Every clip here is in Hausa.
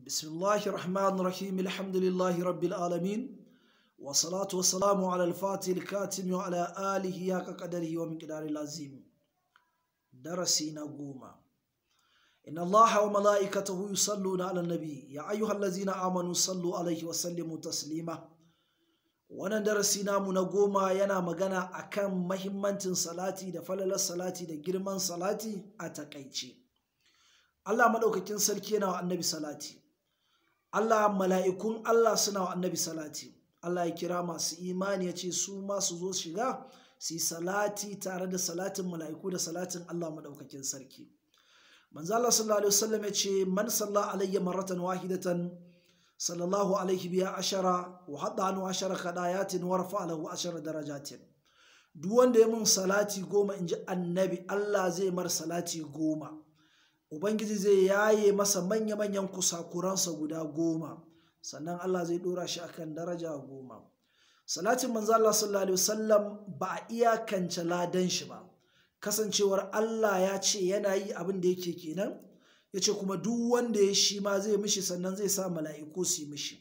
بسم الله الرحمن الرحيم. الحمد لله رب العالمين، والصلاة والسلام على الفاتح الكاتم وعلى آله حق قدره ومقداره العظيم. درسي نقوم. إن الله وملائكته يصلون على النبي يا أيها الذين آمنوا صلوا عليه وسلموا تسليما. Wannan darasi namu na 10 yana magana akan mahimmancin salati da falalar salati da girman salati a takaice. Allah madaukakin sarki yana wa annabi salati. Allah, mala'ikun Allah suna wa annabi salati. Allah ya kira masu imani ya ce su ma su zo shiga su yi salati tare da salatin mala'iku da salatin Allah madaukakin sarki. Manzo Allah sallallahu alaihi wasallam ya ce man salla alayya marratan wahidatan sallallahu alaihi biya ashara wa hadda anhu ashara khadayatin wa rafa'a lahu ashara darajatin. Duk wanda ya mun salati 10, inji annabi, Allah zai mar salati 10. Ubangiji zai yaye masa manya-manyan kusakuransa guda 10, sannan Allah zai dora shi akan daraja 10. Salatin manzo Allah sallallahu alaihi wasallam ba a iyakance ladan shi ba, kasancewar Allah ya ce yana yi abin da yake kenan, ya ce kuma duk wanda ya shi ma zai mishi, sannan zai sa mala'iku su yi mishi.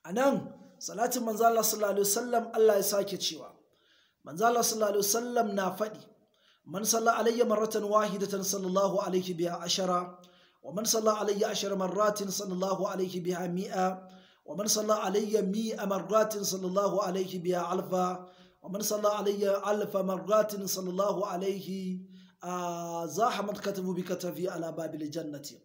A nan salatin manzo Allah sallallahu alaihi wasallam, Allah ya sake cewa manzo Allah sallallahu alaihi wasallam na faɗi man salla alayya marratan wahidatan sallallahu alaihi biha ashara, wa man salla alayya ashara marratin sallallahu alaihi biha mi'a, wa man salla alayya mi'a marratin sallallahu alaihi biha alfa, wa man salla alayya alfa marratin sallallahu alaihi zahamat katabu bi katafi ala babil jannati.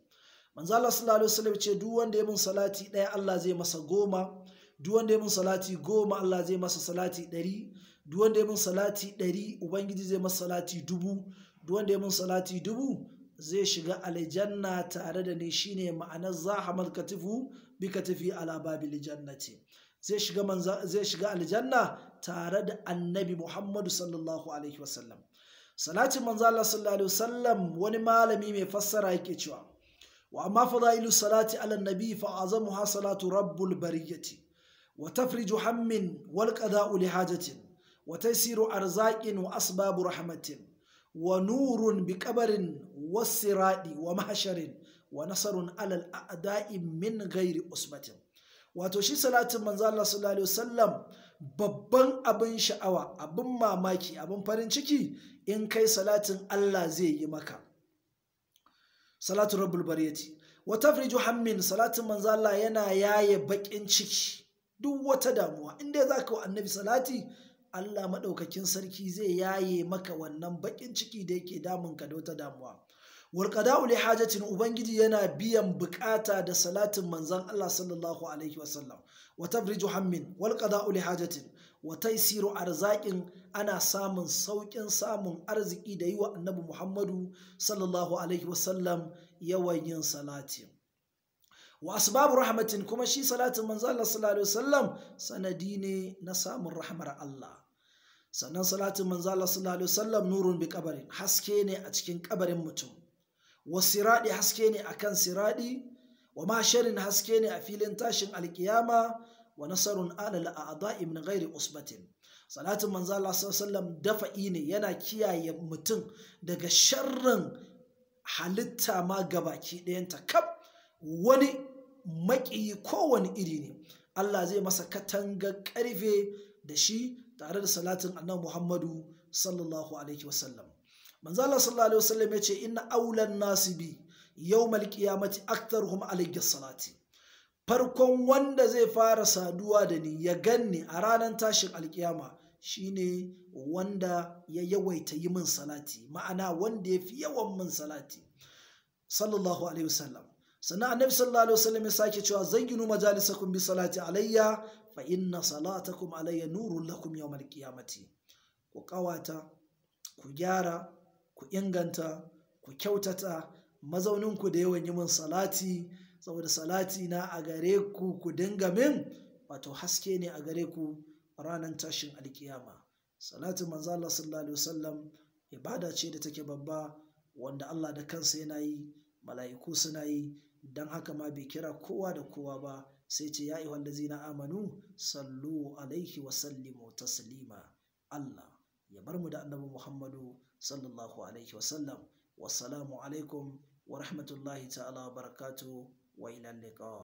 Manzo Allah sallallahu alaihi wasallam ce duk wanda ya mun salati 1 Allah zai masa 10, duk wanda ya mun salati 10 Allah zai masa salati 100, duk wanda ya mun salati 100 Ubangiji zai masa salati 1000, duk wanda ya mun salati 1000 zai shiga aljanna tare da ni. Shine ma'anar zahamat katifu bi katafi ala babil jannati. Zai shiga aljanna tare da annabi Muhammadu sallallahu alaihi wasallam. Salatin manzo Allah sallallahu alaihi wasallam, wani malami mai fassara yake cewa wa amma fadailu salati ala nabi fa azamuha salatu rabbul bariyati wa tafriju hammin wal qada'u li hajatin wa taysiru arzaqin wa asbabu rahmatin wa nurun bi qabrin wasiradi wa mahsharin wa nasarun ala al a'da'i min ghairi usbatin. Wato shi salatin manzo Allah sallallahu alaihi wasallam babban abin sha'awa, abin mamaki, abin farin ciki, in kai salatin Allah zai yi maka. Salatu rabbul bariyati wa tafriju hammin, salatin manzo Allah yana yaye bakin ciki, duk wata damuwa. In dai zaka wa annabi salati, Allah madaukakin sarki zai yaye maka wannan bakin ciki da yake damun ka da wata damuwa. Wal qada'u li hajatin, Ubangiji yana biyan bukata da salatin manzon Allah sallallahu alaihi wasallam. Wa tafriju hammin wal qada'u li hajatin wa taysiru arzaqin, ana samun saukin samun arziki da yi wa annabi Muhammadu sallallahu alaihi wasallam yawan yin salati. Wa asbabu rahmatin, kuma shi salatin manzon Allah sallallahu alaihi wasallam sanadi ne na samun rahmar Allah. Sannan salatin manzon Allah sallallahu alaihi wasallam nurun bi kabarin, haske ne a cikin kabarin mutum. Wa siradi, haske ne akan siradi. Wa masharin, haske ne a filin tashin alkiyama. Wa nasarun alal a'da'i min ghairi usbatin. Salatin manzo Allah sallallahu alaihi wasallam dafa'i ne, yana kiyaye mutum daga sharrin halitta ma gabaki ɗayanta kaf. Wani maƙiyi kowane iri ne, Allah zai masa katanga ƙarfe da shi tare da salatin annabi Muhammadu sallallahu alaihi wasallam. Manzo Allah sallallahu alaihi wasallam ya ce inna aulan nasibi yawmal qiyamati aktharuhum alayhi salati. Farkon wanda zai fara saduwa da ni ya ganni a ranar tashin alkiyama shine wanda ya yawaita yi min salati, ma'ana wanda ya fi yawan min salati sallallahu alaihi wasallam. Sannan annabi sallallahu alaihi wasallam ya sake cewa zayyinu majalisakum bi salati alayya fa inna salatakum alayya nurun lakum yawmal qiyamati. Ku kawata, ku gyara, ku inganta, ku kyautata mazauninku da yawan yi min salati, saboda salati na a gare ku, ku dinga min, wato haske ne a gare ku ranar tashin alkiyama. Salatin manzo Allah sallallahu alaihi wasallam ibada ce da take babba, wanda Allah da kansa yana yi, mala'iku suna yi, dan haka ma bai kira kowa da kowa ba, sai ce ya ayyuhal ladzina amanu sallu alaihi wa sallimu taslima. Allah ya bar mu da annabi Muhammadu sallallahu alaihi wasallam. Wassalamu alaikum wa rahmatullahi ta'ala wa barakatuh. Wa ila liqa.